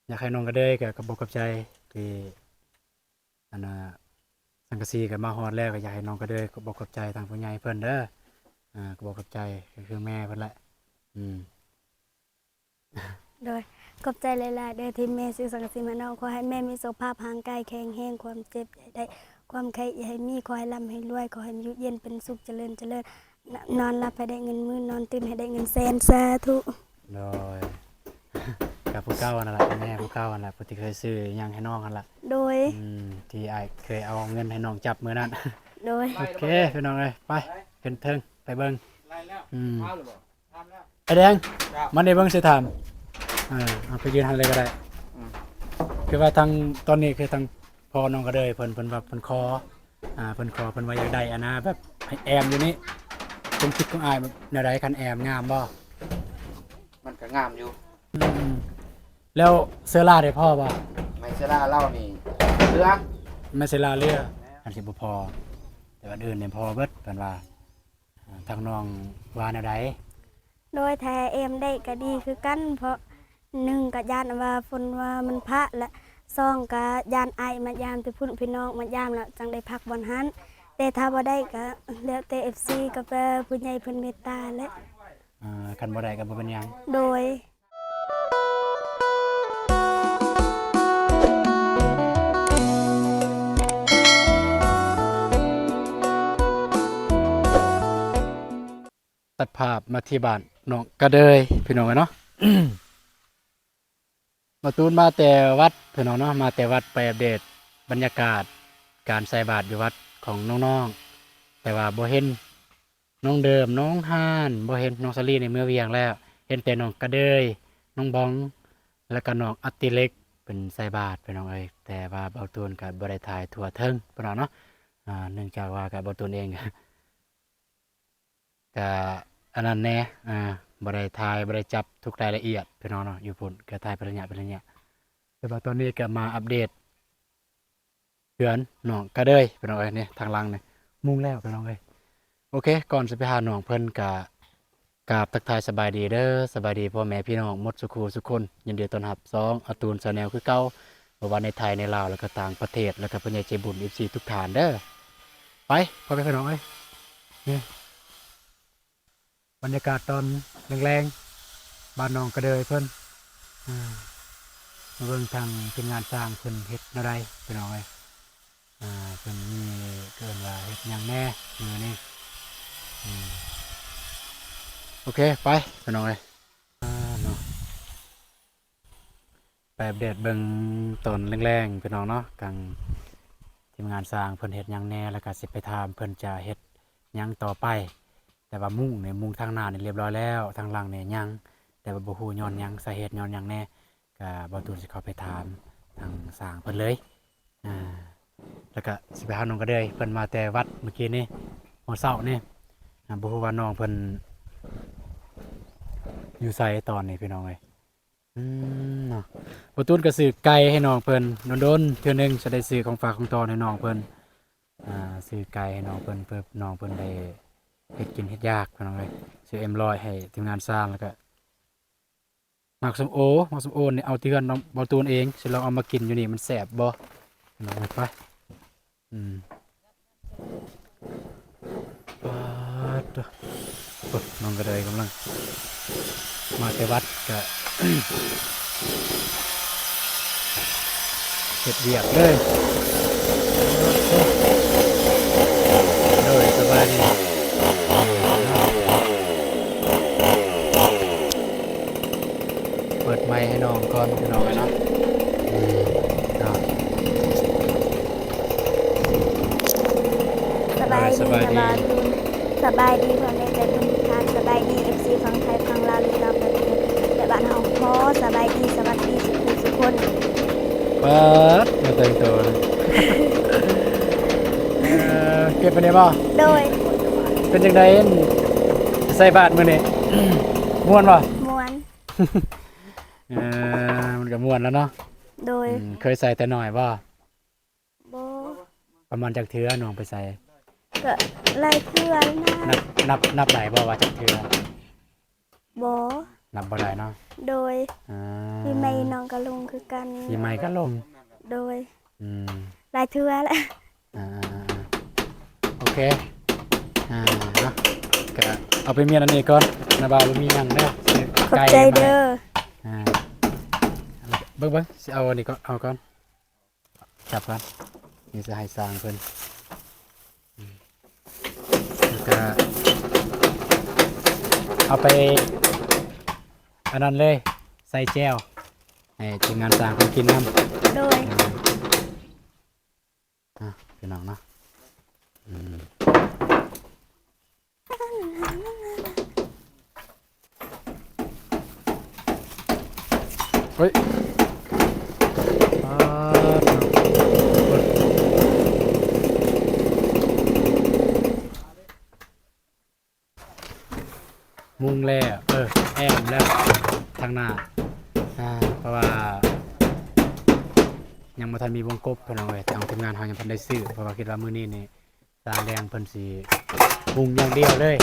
ຢາກໃຫ້ນ້ອງກະເດີຍກະ ກະຂອບໃຈທີ່ ອັນນ່າ ສັງກະສີກະມາຮອດແລ້ວ ກະຢາກໃຫ້ນ້ອງກະເດີຍຂອບໃຈທາງຜູ້ໃຫຍ່ເພິ່ນເດີ. ອາ ກະຂອບໃຈ ກະຄືແມ່ເພິ່ນແຫຼະ. ອືມ ໂດຍ ຂອບໃຈຫຼາຍໆເດີ ທີ່ແມ່ຊື້ສັງກະສີມາໃຫ້ນ້ອງ. ຂໍໃຫ້ແມ່ມີສຸຂະພາບຮ່າງກາຍແຂງແຮງ ຄວາມເຈັບຢ່າໄດ້ ຄວາມໄຂ້ຢ່າໃຫ້ມີ ຂໍໃຫ້ລ່ຳໃຫ້ລວຍ ຂໍໃຫ້ຢູ່ເຢັນເປັນສຸກ ຈະເລີນ ຈະເລີນ ນອນຫຼັບໃຫ້ໄດ້ເງິນໝື່ນ ນອນຕື່ນໃຫ້ໄດ້ເງິນແສນ ສາທຸ. ໂດຍ ກະຜູ້ເກົ່າຫັ້ນລະ ແມ່ຜູ້ເກົ່າຫັ້ນລະ ຜູ້ທີ່ເຄີຍຊື້ຫຍັງໃຫ້ນ້ອງຫັ້ນລະ. ໂດຍ ອືມ ທີ່ອ້າຍເຄີຍເອົາເງິນໃຫ້ນ້ອງຈັບມື້ນັ້ນ. ໂດຍ ໂອເຄ ພີ່ນ້ອງເອີຍ ໄປຂຶ້ນເທິງໄປເບິ່ງ. ໄລ່ແລ້ວ ອືມ ຖາມແລ້ວ ອ້າຍແດງ ເຈົ້າ ມານີ້ເບິ່ງຊິຖາມ. ເອີ ເອົາໄປຢືນຫັ້ນເລີຍກະໄດ້. ອືມ ຄືວ່າທາງ ຕອນນີ້ຄືທາງພໍ່ນ້ອງກະເດີຍເພິ່ນ ເພິ່ນວ່າເພິ່ນຂໍ ອ່າ ເພິ່ນຂໍ ເພິ່ນວ່າຢາກໄດ້ອັນນ່າ ແບບໃຫ້ແອ້ມຢູ່ນີ້ ຄວາມຄິດຂອງອ້າຍແບບແນວໃດ? ຄັນແອ້ມງາມບໍ່? ມັນກະງາມຢູ່. ອືມ ແລ້ວເຊື້ອລາໄດ້ພໍບໍ່? ໄມ້ເຊື້ອລາເຫຼົ່ານີ້ເຫຼືອ ໄມ້ເຊື້ອລາເຫຼືອ ອັນຊິບໍ່ພໍ ແຕ່ວ່າອື່ນນີ້ພໍເບິດ ເພິ່ນວ່າ. ອ່າ ທາງນ້ອງວ່າແນວໃດ? ໂດຍ ຖ້າແອ້ມໄດ້ກະດີຄືກັນ ເພາະໜຶ່ງກະຢ້ານວ່າຝົນວ່າມັນພະ ແລະ ສອງກະຢ້ານອ້າຍມາຢາມແຕ່ພຸ້ນ ພີ່ນ້ອງມາຢາມ ແລ້ວຈັ່ງໄດ້ພັກບ່ອນຫັ້ນ. ແຕ່ຖ້າບໍ່ໄດ້ກະແລ້ວແຕ່ເອັຟຊີ ກັບຜູ້ໃຫຍ່ເພິ່ນເມດຕາແຫຼະ. ອ່າ ຄັນບໍ່ໄດ້ກະບໍ່ເປັນຫຍັງ. ໂດຍ ຕັດພາບມາທີ່ບ້ານນ້ອງກະເດີຍ ພີ່ນ້ອງເອີຍເນາະ. ບ່າວຕູນມາແຕ່ວັດ ພີ່ນ້ອງເນາະ ມາແຕ່ວັດ ໄປອັບເດດບັນຍາກາດການໃສ່ບາດຢູ່ວັດຂອງນ້ອງໆ ແຕ່ວ່າບໍ່ເຫັນນ້ອງເດີມ ນ້ອງຮານ ບໍ່ເຫັນ ນ້ອງສາລີນີ້ເມືອວຽງແລ້ວ ເຫັນແຕ່ນ້ອງກະເດີຍ ນ້ອງບອງ ແລ້ວກະນ້ອງອະຕິເລັກ ເພິ່ນໃສ່ບາດ ພີ່ນ້ອງເອີຍ. ແຕ່ວ່າບ່າວຕູນກະບໍ່ໄດ້ຖ່າຍທົ່ວເຖິງ ພີ່ນ້ອງເນາະ ອ່າ ເນື່ອງຈາກວ່າກະບ່າວຕູນເອງ ກະອັນນັ້ນແດ່ ອ່າ ບໍ່ໄດ້ຖ່າຍ ບໍ່ໄດ້ຈັບທຸກລາຍລະອຽດ ພີ່ນ້ອງເນາະ ຢູ່ພຸ້ນກະຖ່າຍເປັນໄລຍະ ເປັນໄລຍະ. ແຕ່ວ່າຕອນນີ້ກະມາອັບເດດເຮືອນນ້ອງກະເດີຍ ພີ່ນ້ອງເອີຍ ນີ້ທາງຫຼັງນີ້ມຸງແລ້ວ ພີ່ນ້ອງເອີຍ. ໂອເຄ ກ່ອນຊິໄປຫານ້ອງເພິ່ນກະ ກາບທັກທາຍສະບາຍດີເດີ ສະບາຍດີພໍ່ແມ່ພີ່ນ້ອງໝົດສູ່ຄູ່ສູ່ຄົນ ຍິນດີຕ້ອນຮັບຊ່ອງອາຕູນແຊນແນວຄືເກົ່າ ບໍ່ວ່າໃນໄທ ໃນລາວ ແລ້ວກະຕ່າງປະເທດ ແລ້ວກະຜູ້ໃຫຍ່ໃຈບຸນ ເອັຟຊີ ທຸກທ່ານເດີ. ໄປ ພໍ່ແມ່ພີ່ນ້ອງເອີຍ ນີ້ບັນຍາກາດຕອນແລງໆ ບ້ານນ້ອງກະເດີຍເພິ່ນ ອ່າ ມາເບິ່ງທາງທີມງານຊ່າງເພິ່ນເຮັດແນວໃດ ພີ່ນ້ອງເອີຍ. ອ່າ ເພິ່ນມີເອີ້ນວ່າເຮັດຫຍັງແດ່ມື້ນີ້ ອືມ ໂອເຄ ໄປ ພີ່ນ້ອງເອີຍ ອ່າ ເນາະ ໄປອັບເດດເບິ່ງຕອນແລງໆ ພີ່ນ້ອງເນາະ ທາງທີມງານຊ່າງເພິ່ນເຮັດຫຍັງແດ່ ແລ້ວກະຊິໄປຖາມເພິ່ນຈະເຮັດຫຍັງຕໍ່ໄປ. ແຕ່ວ່າມຸງນີ້ ມຸງທາງໜ້ານີ້ລຽບຮ້ອຍແລ້ວ ທາງຫຼັງນີ້ຍັງ ແຕ່ວ່າບໍ່ຮູ້ຍ້ອນຫຍັງ ສາເຫດຍ້ອນຫຍັງແດ່ ກະບ່າວຕູນຊິເຂົ້າໄປຖາມທາງຊ່າງເພິ່ນເລີຍ. ອ່າ ແລ້ວກະຊິໄປຫານ້ອງກະເດີຍ ເພິ່ນມາແຕ່ວັດມື້ກີ້ນີ້ ມື້ເຊົ້ານີ້ ອ່າ ບໍ່ຮູ້ວ່ານ້ອງເພິ່ນຢູ່ໃສຕອນນີ້ ພີ່ນ້ອງເອີຍ. ອືມ ເນາະ ບ່າວຕູນກະຊື້ໄກ່ໃຫ້ນ້ອງເພິ່ນ ດົນໆເທື່ອໜຶ່ງ ຈະໄດ້ຊື້ຂອງຝາກຂອງຕ້ອນໃຫ້ນ້ອງເພິ່ນ ອ່າ ຊື້ໄກ່ໃຫ້ນ້ອງເພິ່ນ ເພື່ອນ້ອງເພິ່ນໄດ້ເຮັດກິນເຮັດຢາກ ພີ່ນ້ອງເອີຍ. ຊື້ເອັມຮ້ອຍໃຫ້ທີມງານຊ່າງ ແລ້ວກະ ໝາກສົ້ມໂອ ໝາກສົ້ມໂອນີ້ເອົາທີ່ເຮືອນນ້ອງບ່າວຕູນເອງ ຊິລອງເອົາມາກິນຢູ່ນີ້ມັນແຊບບໍ່ ນ້ອງເອີຍ. ໄປ ອືມ ປາດໂທ້ ໂອ້ ນ້ອງກະເດີຍກຳລັງມາແຕ່ວັດກະ ເຮັດວຽກເລີຍ. ໂດຍ ສະບາຍດີ. ເປີດໄມໃຫ້ນ້ອງກ່ອນ ພີ່ນ້ອງເອີຍເນາະ. ເນາະ ສະບາຍດີ ສະບາຍດີ ສະບາຍດີ ສະບາຍດີພໍ່ແມ່ໃຈບຸນທຸກທ່ານ ສະບາຍດີເອັຟຊີຝັ່ງໄທ ຝັ່ງລາວ ແລະ ຕ່າງປະເທດ ແລະ ບ້ານເຮົາ. ຂໍສະບາຍດີ ສະຫວັດດີສຸຂູສຸຄົນ. ປາດ ມາແຕ່ງໂຕ ເອີ ເກັບໄປໄດ້ບໍ່? ໂດຍ ເປັນຈັ່ງໃດ ໃສ່ບາດມື້ນີ້ ມ່ວນບໍ່? ມ່ວນ. ເອີ ມັນກະມ່ວນແລ້ວເນາະ. ໂດຍ ອືມ ເຄີຍໃສ່ແຕ່ນ້ອຍບໍ່? ບໍ່. ປະມານຈັກເທື່ອນ້ອງໄປໃສ່? ກະຫຼາຍເທື່ອນະ. ນັບ ນັບ ນັບໄດ້ບໍ່ວ່າຈັກເທື່ອ? ບໍ່. ນັບບໍ່ໄດ້ເນາະ. ໂດຍ ອ່າ ປີໃໝ່ນ້ອງກໍລົງຄືກັນ. ປີໃໝ່ກໍລົງ. ໂດຍ ອືມ ຫຼາຍເທື່ອແລ້ວ. ອ່າໆໆ ໂອເຄ ອ່າ ເນາະ ກະເອົາໄປມ້ຽນອັນນີ້ກ່ອນນະບ່າວ. ບໍ່ມີຫຍັງເດີ ຂອບໃຈເດີ. ອ່າ ເບິ່ງໆ ຊິເອົາອັນນີ້ກ່ອນ ເອົາກ່ອນ ຈັບກ່ອນ. ນີ້ຊິໃຫ້ຊ່າງເພິ່ນ ອືມ ແລ້ວກະເອົາໄປອັນນັ້ນເລີຍ ໃສ່ແຈ່ວ ໃຫ້ທີມງານຊ່າງເພິ່ນກິນນຳ. ໂດຍ ອ່າ ອ່ະ ພີ່ນ້ອງເນາະ ອືມ ເຮີ້ຍ ປາດ ມຸງແລ້ວ ເອີ ແອ້ມແລ້ວທາງໜ້າ ອ່າ ເພາະວ່າຍັງບໍ່ທັນມີວົງກົບ ພີ່ນ້ອງເອີຍ. ທາງທີມງານເຮົາຍັງບໍ່ທັນໄດ້ຊື້ ເພາະວ່າຄິດວ່າມື້ນີ້ນີ້ ສາວແດງເພິ່ນຊິປຸງຢ່າງດຽວເລີຍ.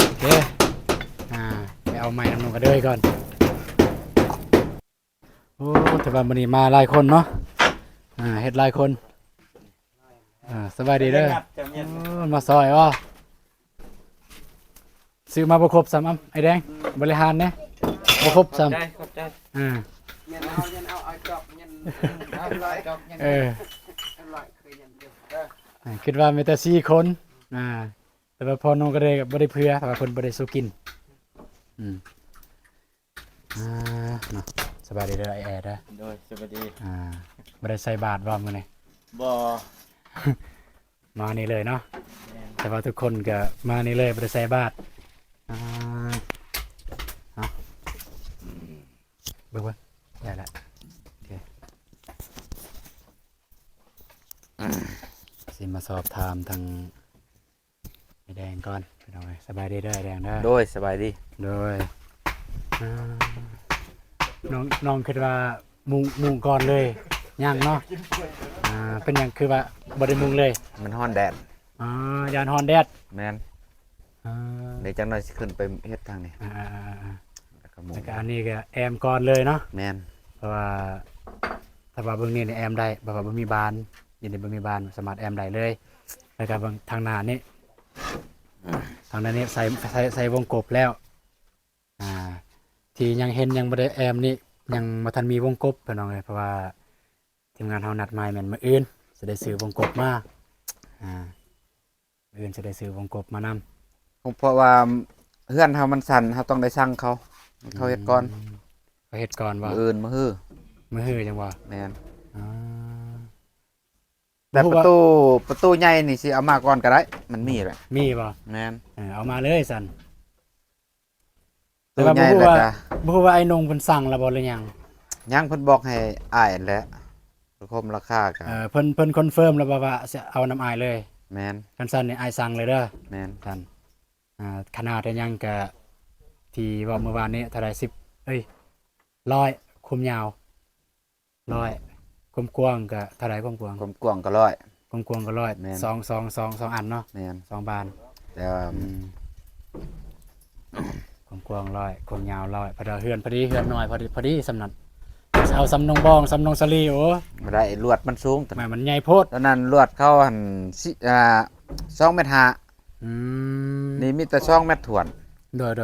ໂອເຄ ອ່າ ໄປເອົາໄມ້ນຳນ້ອງກະເດີຍກ່ອນ. ໂອ້ ແຕ່ວ່າມື້ນີ້ມາຫຼາຍຄົນເນາະ ອ່າ ເຮັດຫຼາຍຄົນ. ອ່າ ສະບາຍດີເດີ. ໂອ້ ມາຊ່ອຍບໍ່? ຊື້ມາບໍ່ຄົບຊ້ຳ ອ້ຳ ໄອ້ແດງ ບໍລິຫານແດ່ ບໍ່ຄົບຊ້ຳ. ຂອບໃຈ ຂອບໃຈ. ອ່າ ຍັນເອົາ ຍັນເອົາ ເອົາຈອກ ຍັນ ເອີ ເອົາຮ້ອຍ ເອົາຮ້ອຍ ຄືຍັນຢູ່ເດີ. ອ່າ ຄິດວ່າມີແຕ່ສີ່ຄົນ ອ່າ ແຕ່ວ່າພໍ່ນ້ອງກະເດີຍບໍ່ໄດ້ເຜື່ອ ເພາະວ່າເພິ່ນບໍ່ໄດ້ສູ່ກິນ. ອືມ ອ່າ ເນາະ ສະບາຍດີເດີ ອ້າຍແອເດີ. ໂດຍ ສະບາຍດີ. ອ່າ ບໍ່ໄດ້ໃສ່ບາດບໍ່ມື້ນີ້? ບໍ່ ມານີ້ເລີຍເນາະ. ແມ່ນ ແຕ່ວ່າທຸກຄົນກະມານີ້ເລີຍ ບໍ່ໄດ້ໃສ່ບາດ. ອ່າ ເອົາ ເບິ່ງ ເບິ່ງ ໄດ້ລະ. ໂອເຄ ຊິມາສອບຖາມທາງອ້າຍແດງກ່ອນ ພີ່ນ້ອງເອີຍ. ສະບາຍດີເດີ ອ້າຍແດງເດີ. ໂດຍ ສະບາຍດີ. ໂດຍ ອ່າ ນ້ອງ ນ້ອງຄິດວ່າມຸງ ມຸງກ່ອນເລີຍ ຍັງເນາະ. ອ່າ ເປັນຫຍັງຄືວ່າບໍ່ໄດ້ມຸງເລີຍ? ມັນຮ້ອນແດດ. ອໍ ຢ້ານຮ້ອນແດດ. ແມ່ນ. ອ່າ ເດ ຈັກໜ້ອຍຊິຂຶ້ນໄປເຮັດທາງນີ້. ອ່າໆໆໆ ແລ້ວກະມຸງ ແລ້ວກະອັນນີ້ກະແອ້ມກ່ອນເລີຍເນາະ. ແມ່ນ. ເພາະວ່າ ຖ້າວ່າເບິ່ງນີ້ນີ້ແອ້ມໄດ້ ເພາະວ່າບໍ່ມີບານ ຢູ່ນີ້ບໍ່ມີບານ ສາມາດແອ້ມໄດ້ເລີຍ. ແລ້ວກະເບິ່ງທາງໜ້ານີ້ ທາງໜ້ານີ້ໃສ່ ໃສ່ ໃສ່ວົງກົບແລ້ວ. ອ່າ ທີ່ຍັງເຫັນຍັງບໍ່ໄດ້ແອ້ມນີ້ ຍັງບໍ່ທັນມີວົງກົບ ພີ່ນ້ອງເອີຍ. ເພາະວ່າທີມງານເຮົານັດໝາຍແມ່ນມື້ອື່ນ ຊິໄດ້ຊື້ວົງກົບມາ. ອ່າ ມື້ອື່ນຊິໄດ້ຊື້ວົງກົບມານຳ ເພາະວ່າເຮືອນເຮົາມັນສັ້ນ ເຮົາຕ້ອງໄດ້ສັ່ງເຂົາ ເຂົາເຮັດກ່ອນ. ອືມ ເຂົາເຮັດກ່ອນບໍ່? ມື້ອື່ນ ມື້ຮື ມື້ຮືຈັ່ງບໍ່? ແມ່ນ. ອໍ ແຕ່ປະຕູ ປະຕູໃຫຍ່ນີ້ຊິເອົາມາກ່ອນກະໄດ້. ມັນມີແຫຼະ. ມີບໍ່? ແມ່ນ. ເອີ ເອົາມາເລີຍຊັ້ນ. ແຕ່ວ່າບໍ່ຮູ້ວ່າ ບໍ່ຮູ້ວ່າອ້າຍນົງເພິ່ນສັ່ງແລ້ວບໍ່ ຫຼືຍັງ? ຍັງ. ເພິ່ນບອກໃຫ້ອ້າຍຫັ້ນແຫຼະ ເພິ່ນຄົມລາຄາກະ ເອີ ເພິ່ນ ເພິ່ນຄອນເຟີມແລ້ວບໍ່ວ່າຊິເອົານຳອ້າຍເລີຍ? ແມ່ນ. ຄັນຊັ້ນນີ້ອ້າຍສັ່ງເລີຍເດີ. ແມ່ນ. ຊັ້ນ ອ່າ ຂະໜາດຫຍັງກະ ທີ່ເວົ້າມື້ວານນີ້ເທົ່າໃດ? ສິບ ເອີຍ ຮ້ອຍ ຄວາມຍາວ ຮ້ອຍ ຄວາມກວ້າງກະເທົ່າໃດ? ຄວາມກວ້າງ ຄວາມກວ້າງກະຮ້ອຍ ຄວາມກວ້າງກະຮ້ອຍ. ແມ່ນ. ສອງ ສອງ ສອງ ສອງອັນເນາະ. ແມ່ນ. ສອງບານ. ແຕ່ວ່າ ອືມ ຄວາມກວ້າງຮ້ອຍ ຄວາມຍາວຮ້ອຍ ພໍດີ ເຮືອນພໍດີ ເຮືອນນ້ອຍພໍດີ ພໍດີສ່ຳນັ້ນ. ຊິເອົາສ່ຳນ້ອງບອງ ສ່ຳນ້ອງສາລີ ໂອ້ ບໍ່ໄດ້ ລວດມັນສູງ ມັນ ມັນໃຫຍ່ໂພດ. ຕອນນັ້ນລວດເຂົາຫັ້ນ ຊິ ອ່າ ສອງແມັດຫ້າ. ອືມ ນີ້ມີແຕ່ສອງແມັດຖ້ວນ. ໂດຍໆ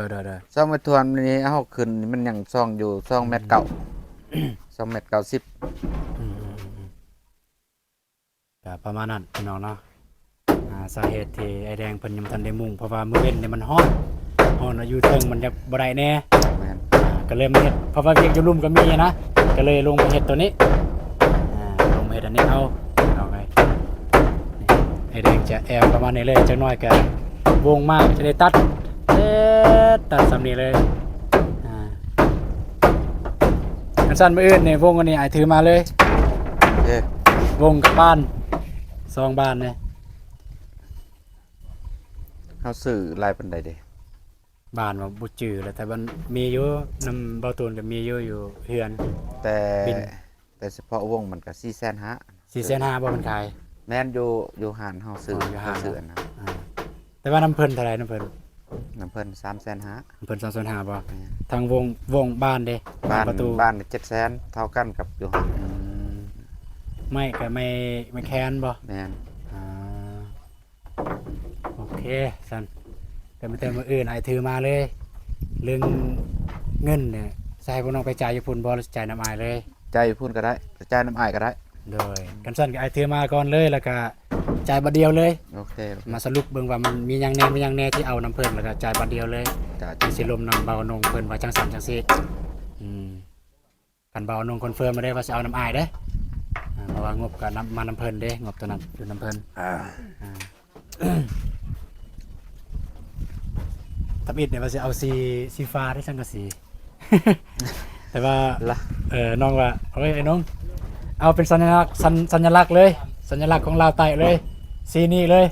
ໆໆ. ສອງແມັດຖ້ວນນີ້ ເຮົາຂຶ້ນນີ້ມັນຍັງຊ່ອງຢູ່ສອງແມັດເກົ້າ ສອງແມັດເກົ້າສິບ. ອືມໆໆໆ ກະປະມານນັ້ນພີ່ນ້ອງເນາະ. ອ່າ ສາເຫດທີ່ອ້າຍແດງເພິ່ນຍັງບໍ່ທັນໄດ້ມຸງ ເພາະວ່າມື້ເວັນນີ້ມັນຮ້ອນ ຮ້ອນຢູ່ເທິງມັນຍັງບໍ່ໄດ້ແດ່. ແມ່ນ. ອ່າ ກະເລີຍມາເຮັດ ເພາະວ່າວຽກຢູ່ລຸ່ມກະມີນະ ກະເລີຍລົງມາເຮັດໂຕນີ້. ອ່າ ລົງມາເຮັດອັນນີ້ເອົາ ເອົາໄປ. ອ້າຍແດງຈະແອ້ມປະມານນີ້ເລີຍ ຈັກໜ້ອຍກະວົງມາກະຈະໄດ້ຕັດ ເອີ ຕັດສ່ຳນີ້ເລີຍ. ອ່າ ຄັນຊັ້ນມື້ອື່ນນີ້ ວົງອັນນີ້ອ້າຍຖືມາເລີຍ. ໂອເຄ. ວົງກັບບານ ສອງບານນີ້. ເຮົາຊື້ຫຼາຍປານໃດເດ? ບານວ່າບໍ່ຈື່ແລ້ວ ແຕ່ມັນມີຢູ່ ນຳເບົາຕູນກະມີຢູ່ ຢູ່ເຮືອນ. ແຕ່ ແຕ່ສະເພາະວົງມັນກະສີ່ແສນຫ້າ. ສີ່ແສນຫ້າບໍ່ເພິ່ນຂາຍ? ແມ່ນ. ຢູ່ ຢູ່ຮ້ານເຮົາຊື້. ອໍ ຢູ່ຮ້ານ ຊື້ອັນນັ້ນ. ອ່າ ແຕ່ວ່ານຳເພິ່ນເທົ່າໃດ? ນຳເພິ່ນ ນຳເພິ່ນສາມແສນຫ້າ. ນຳເພິ່ນສາມແສນຫ້າບໍ່? ແມ່ນ. ທາງວົງ ວົງບ້ານເດ? ບ້ານ ປະຕູ ບ້ານເຈັດແສນ ເທົ່າກັນກັບຢູ່ຫັ້ນ. ອືມ ໄມ້ກໍໄມ້ ໄມ້ແຄນບໍ່? ແມ່ນ. ອ່າ ໂອເຄ ຊັ້ນ ກໍມີແຕ່ມື້ອື່ນອ້າຍຖືມາເລີຍ. ເລື່ອງເງິນນີ້ ຊິໃຫ້ພວກນ້ອງໄປຈ່າຍຢູ່ພຸ້ນບໍ່ ຫຼືຈ່າຍນຳອ້າຍເລີຍ? ຈ່າຍຢູ່ພຸ້ນກໍໄດ້ ຈ່າຍນຳອ້າຍກໍໄດ້. ໂດຍ ຄັນຊັ້ນກໍອ້າຍຖືມາກ່ອນເລີຍ ແລ້ວກໍຈ່າຍບາດດຽວເລີຍ. ໂອເຄ ໂອເຄ ມາສະຫຼຸບເບິ່ງວ່າມັນມີຫຍັງແດ່ ມີຫຍັງແດ່ທີ່ເອົານຳເພິ່ນ ແລ້ວກໍຈ່າຍບາດດຽວເລີຍ. ຈ້າ ຈັ່ງຊິລົມນຳບ່າວນົງເພິ່ນວ່າຈັ່ງຊັ້ນຈັ່ງຊີ້. ອືມ ຄັນບ່າວນົງຄອນເຟີມມາເດ້ວ່າຊິເອົານຳອ້າຍເດ້. ອ່າ ເພາະວ່າງົບກໍນຳ ມານຳເພິ່ນເດ້ ງົບຕົວນັ້ນຢູ່ນຳເພິ່ນ. ອ່າ ອ່າ ທຳອິດນີ້ວ່າຊິເອົາສີ ສີຟ້າເດ້ ສັງກະສີ ແຕ່ວ່າ ລະ ເອີ ນ້ອງວ່າ ໂອ້ຍ ໄອ້ນ້ອງ ເອົາເປັນສັນຍະລັກ ສັນ ສັນຍະລັກເລີຍ ສັນຍະລັກຂອງລາວໃຕ້ເລີຍ ສີນີ້ເລີຍ.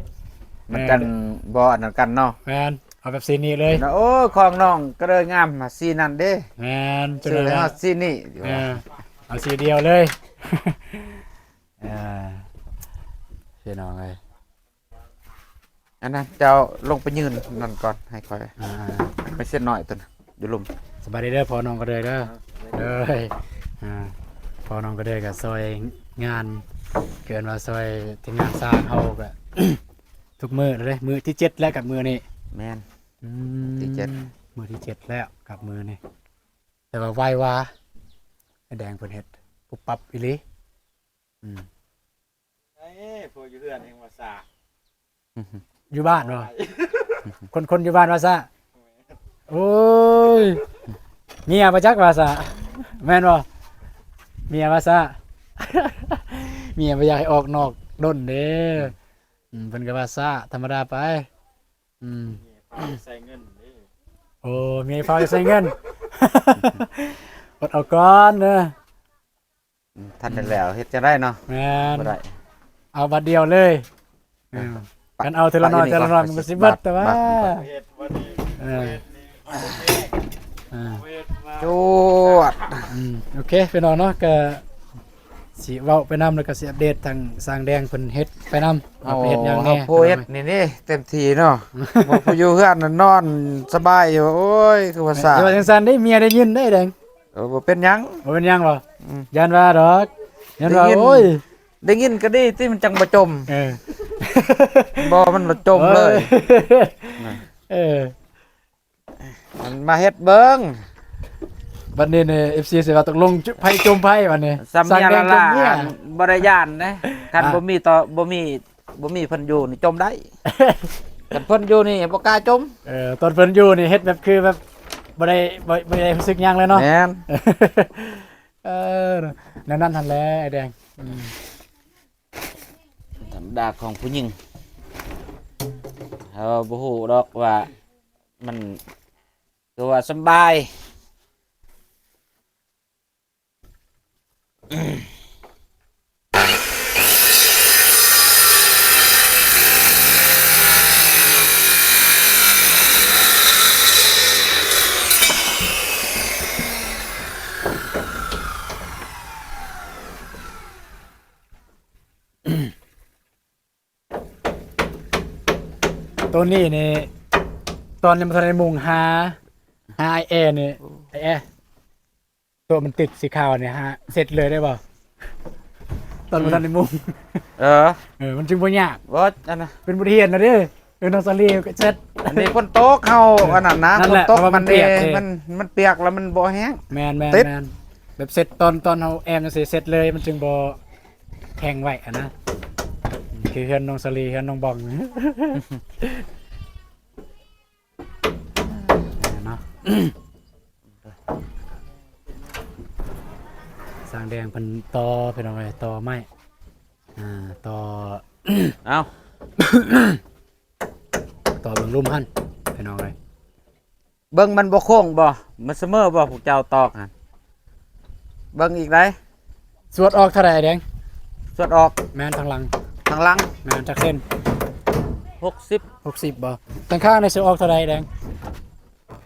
ມັນຈັ່ງ ເອີ ບໍ່ອັນນັ້ນກັນເນາະ. ແມ່ນ ເອົາແບບສີນີ້ເລີຍ. ໂອ້ ຂອງນ້ອງກໍເລີຍງາມ ສີນັ້ນເດ້. ແມ່ນ ຈັ່ງນັ້ນແຫຼະ ສີນີ້. ເອີ ເອົາສີດຽວເລີຍ. ເອີ ພີ່ນ້ອງເອີຍ ອັນນັ້ນເຈົ້າລົງໄປຢືນນັ້ນກ່ອນ ໃຫ້ຂ້ອຍ ອ່າ ໄປເຊັດນ້ອຍຕົວນັ້ນຢູ່ລຸ່ມ. ສະບາຍດີເດີພໍ່ນ້ອງກະເດີຍເດີ. ເອີ ເດີຍ ອ່າ ພໍ່ນ້ອງກະເດີຍກໍຊ່ອຍງານ ເອີ້ນວ່າຊ່ອຍທີມງານສ້າງເຮົາກໍ ທຸກມື້ເລີຍ ມື້ທີເຈັດແລ້ວກັບມື້ນີ້. ແມ່ນ ອືມ ທີເຈັດ ມື້ທີເຈັດແລ້ວກັບມື້ນີ້. ແຕ່ວ່າໄວວ່າ ໄອ້ແດງເພິ່ນເຮັດປຸບປັບອີ່ຫຼີ. ອືມ ເອີ ພວກຢູ່ເຮືອນແຮ່ງວ່າຊ້າ ຢູ່ບ້ານບໍ່? ຄົນ ຄົນຢູ່ບ້ານວ່າຊ້າ. ໂອ້ຍ ເມຍບໍ່ຈັກວ່າຊ້າ ແມ່ນບໍ່? ເມຍວ່າຊ້າ ເມຍບໍ່ຢາກໃຫ້ອອກນອກດົນເດ້. ອືມ ເພິ່ນກໍວ່າຊ້າທຳມະດາໄປ. ອືມ ເມຍພາໄປໃສ່ເງິນເດ້. ໂອ້ ເມຍພາໄປໃສ່ເງິນ ອົດເອົາກ່ອນເດີ. ອືມ ທັນໄດ້ແລ້ວ ເຮັດຈັ່ງໃດເນາະ? ແມ່ນ ບໍ່ໄດ້ ເອົາບາດດຽວເລີຍ. ເອີ ເອີ ຄັນເອົາເທື່ອລະໜ້ອຍ ເທື່ອລະໜ້ອຍມັນກໍຊິເບິດ ແຕ່ວ່າ ເຮັດບໍ່ດີ ເອີ ເຮັດນີ້ ອ່າ ຈວດ. ອືມ ໂອເຄ ພີ່ນ້ອງເນາະ ກໍຊິເວົ້າໄປນຳ ແລ້ວກໍຊິອັບເດດທາງຊ່າງແດງເພິ່ນເຮັດໄປນຳ ວ່າໄປເຮັດຫຍັງແດ່. ເຮົາຜູ້ເຮັດນີ້ເດ້ ເຕັມທີ່ເນາະ ຜູ້ຢູ່ເຮືອນນະນອນສະບາຍຢູ່. ໂອ້ຍ ຄືວ່າຊ້າ ຢ່າວ່າຈັ່ງຊັ້ນເດ້ ເມຍໄດ້ຍິນເດ້ແດງ. ເອີ ບໍ່ເປັນຫຍັງ ບໍ່ເປັນຫຍັງບໍ່? ອືມ ຢ້ານວ່າດອກ ຢ້ານວ່າ ໂອ້ຍ ໄດ້ຍິນກໍດີຕິ ມັນຈັ່ງບໍ່ຈົ່ມ. ເອີ ບໍ່ ມັນບໍ່ຈົ່ມເລີຍ. ເອີ ມັນມາເຮັດເບິ່ງ ບັດນີ້ນີ້ ເອັຟຊີ ຊິວ່າຕົກລົງໃຜຈົ່ມໃຜບັດນີ້. ສ່ຳເມຍລະລາ ບໍ່ໄດ້ຢ້ານເດ້ ຄັນ ອ່າ ບໍ່ມີຕໍ່ ບໍ່ມີ ບໍ່ມີເພິ່ນຢູ່ນີ້ຈົ່ມໄດ້ ຄັນເພິ່ນຢູ່ນີ້ບໍ່ກ້າຈົ່ມ. ເອີ ຕອນເພິ່ນຢູ່ນີ້ເຮັດແບບຄືແບບບໍ່ໄດ້ ບໍ່ ບໍ່ໄດ້ຮູ້ສຶກຫຍັງເລີຍເນາະ. ແມ່ນ ເອີ ແນວນັ້ນຫັ້ນແຫຼະໄອ້ແດງ. ອືມ ທຳມະດາຂອງຜູ້ຍິງ ເຮົາບໍ່ຮູ້ດອກວ່າມັນຄືວ່າສຳບາຍ. ໂຕນີ້ນີ້ ຕອນຍັງບໍ່ທັນໄດ້ມຸງຫາ ຫາອ້າຍແອນີ້ ໂອ້ ອ້າຍແອ ໂຕະມັນຕິດສີຂາວນີ້ຫາເຊັດເລີຍໄດ້ບໍ່? ຕອນບໍ່ ອືມ ທັນໄດ້ມຸງ. ເອີ ເອີ ມັນຈຶ່ງບໍ່ຍາກ. ບໍ່ ອັນນະ ເປັນບົດຮຽນນະເດ້. ເອີ ນ້ອງສາລີກໍເຊັດ. ອັນນີ້ຝົນຕົກເຮົາ ເອີ ອັນນັ້ນນະ ຝົນຕົກມັນເດ ມັນ ມັນປຽກແລ້ວມັນບໍ່ແຫ້ງ. ແມ່ນໆໆ ແບບເຊັດຕອນ ຕອນເຮົາແອມຈັ່ງຊີ້ເຊັດເລີຍ ມັນຈຶ່ງບໍ່ແຂງໄວ້ຫັ້ນນະ. ຄືເຮືອນນ້ອງສາລີ ເຮືອນນ້ອງບອງເນາະ. ຊ່າງແດງເພິ່ນຕໍ່ ພີ່ນ້ອງເອີຍ ຕໍ່ໄມ້ ອ່າ ຕໍ່ ເອົ້າ ຕໍ່ເບິ່ງລຸ່ມຫັ້ນ ພີ່ນ້ອງເອີຍ. ເບິ່ງມັນບໍ່ໂຄ້ງບໍ່? ມັນສະເໝີບໍ່? ພວກເຈົ້າຕອກຫັ້ນ ເບິ່ງອີກໃດ. ສວດອອກເທົ່າໃດແດງ? ສວດອອກ ແມ່ນທາງຫຼັງ ທາງຫຼັງ ແມ່ນຈັກເຊັນ? ຫົກສິບ ຫົກສິບບໍ່? ທາງຂ້າງນີ້ສະອອກເທົ່າໃດແດງ?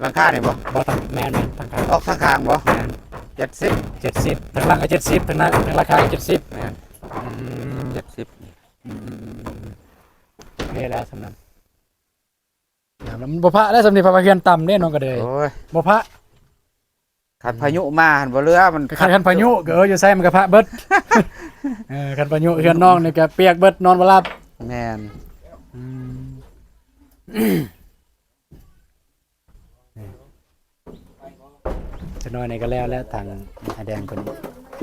ຫຼັງຄານີ້ບໍ່? ບໍ່ ທາງ ແມ່ນໆ ທາງຂ້າງ ອອກທາງຂ້າງບໍ່? ແມ່ນ ເຈັດສິບ ເຈັດສິບ ທາງຫຼັງກໍເຈັດສິບ ທາງໜ້າ ທາງຫຼັງຄາກໍເຈັດສິບ ແມ່ນ ອືມ ເຈັດສິບ ອືມ ໂອເຄແລ້ວສ່ຳນັ້ນ. ຍາມນັ້ນມັນບໍ່ພະແລ້ວ ສ່ຳນີ້ ເພາະວ່າເຮືອນຕ່ຳເດ້ນ້ອງກະເດີຍ. ໂອ້ຍ ບໍ່ພະ. ຄັນພາຍຸມາຫັ້ນບໍ່ເຫຼືອ ມັນ ຄັນ ຄັນພາຍຸກໍ ເອີ ຢູ່ໃສມັນກໍພະເບິດ. ເອີ ຄັນພາຍຸເຮືອນນ້ອງນີ້ກໍປຽກເບິດ ນອນບໍ່ຫຼັບ. ແມ່ນ. ອືມ. ຈັກໜ້ອຍນີ້ກໍແລ້ວແຫຼະ ທາງອ້າຍແດງເພິ່ນ